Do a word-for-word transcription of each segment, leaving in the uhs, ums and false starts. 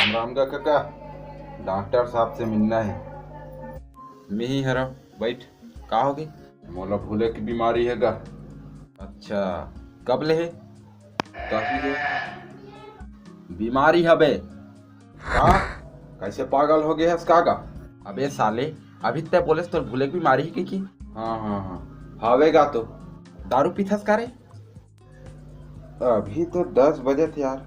राम गा कका, डॉक्टर साहब से मिलना हे। मिही हरा, बैठ। का होगे? मोला भूले के बीमारी हे गा। अच्छा, कब ले हे? कही ले बीमारी हबे। का? कैसे पागल होगे हस का गा? अबे साले, अभी तैं बोलेस तोर भूले के बीमारी हे कि? हाँ हाँ हाँ, हवे गा तो। दारू पीथस का रे? अभी तो दस बजे थे यार,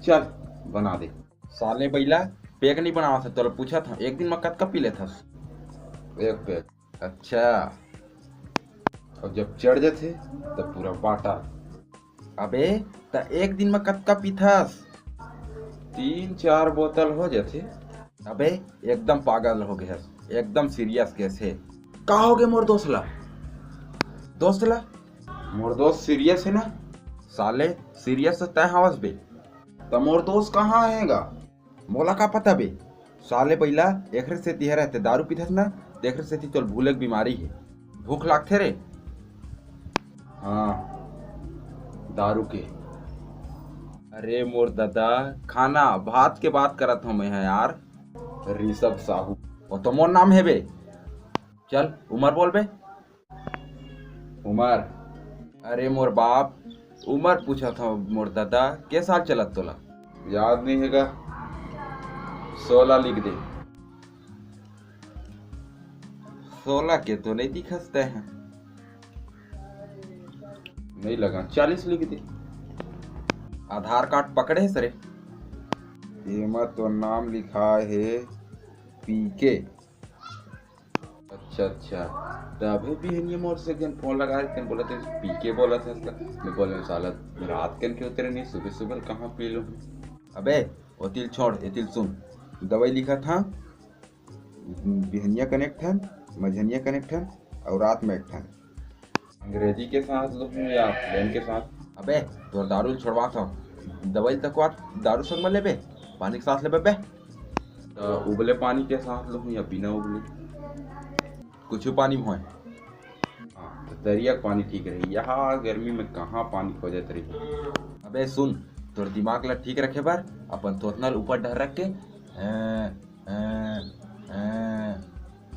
चल बना दे। साले बैला, पेग नहीं बनावा था, तोला पूछा था, एक दिन में कतका पी लेथस? एक पेग। अच्छा, अब जब चढ़ जाथे तब पूरा बाटा। अबे, त एक दिन में कतका पीथस? तीन चार बोतल हो जाथे। अबे, एकदम पागल हो गए हस, एकदम सीरियस केस हे। का हो गए मोर दोस्त ला? दोस्त ला? मोर दोस्त सीरियस हे ना? साले, सीरियस तो तैं हवस बे। त मोर दोस्त कहाँ हे गा? मोला का पता बे? साले बैला, एकरे सेती हरे, तैं दारू पीथस ना, तेकरे सेती तोल भूले के बीमारी हे। भूख लागथे रे? हाँ, दारू के। अरे मोर ददा, खाना भात के बात करत हूँ मैं, हाँ यार। ऋषभ साहू। वो तो मोर नाम हे बे। चल, उमर बोल बे। उमर। अरे मोर बाप, उमर पूछत हव मोर ददा, के साल चलत तोला? याद नहीं हे गा, सोलह लिख दे। सोलह के तो नहीं दिखस तैं ह। नहीं लगा, चालीस लिख दे। आधार कार्ड पकड़े हे सरे? एमा तो नाम लिखा हे पीके। अच्छा अच्छा, तभे बिहनिया मोर से एक झन फोन लगा रहिस, तेन बोलत हे पीके बोलत हे। मैं बोले साला, रात कन के उतरे नहीं, सुबह सुबह कहाँ पी लूँ? अबे, ओतिल छोड़, एतिल सुन, दवाई लिखत हँव, बिहनिया कन एक ठन, मझनिया कन एक ठन, अउ रात में एक ठन। अंग्रेजी के साथ लूँ या प्लेन के साथ? अबे, तोर दारू ल छोड़वात हँव, दवाई ल तकवात दारू संग में लेबे, पानी के साथ लेबे बे। त उबले पानी के साथ लूँ या बिना उबले? कुछ पानी में होय। हाँ, त तरिया के पानी ठीक रही, यहाँ गर्मी में कहाँ पानी खोजत रही। अबे सुन, तोर दिमाग ला ठीक रखे बर अपन थोथना ल ऊपर डहर रख के, अं, अं, अं,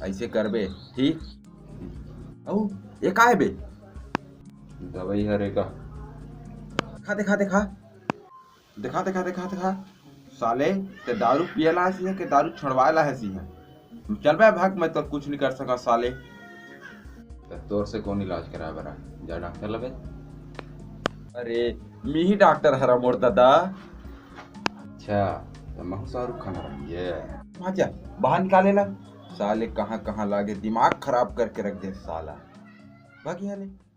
ऐसे करबे, ठीक? अउ, ये का हे बे? दवाई हरे का? खा, देखा, देखा। देखा, देखा, देखा, देखा। साले, तैं दारू पिए ला हसी है कि दारू छोड़वाए ला हसी है? चल बे, भाग, मैं तो कुछ नहीं कर सका, साले। त तोर से कौन इलाज कराए बर आए? जा डॉक्टर लबे। अरे, मिही डॉक्टर हरा मोर ददा। अच्छा, त महू शाहरुख खान हरा ये। भाग जा, बाहर निकाले ला। साले कहाँ कहाँ लागे, दिमाग खराब करके रख दे साला। भाग यहाँ ले।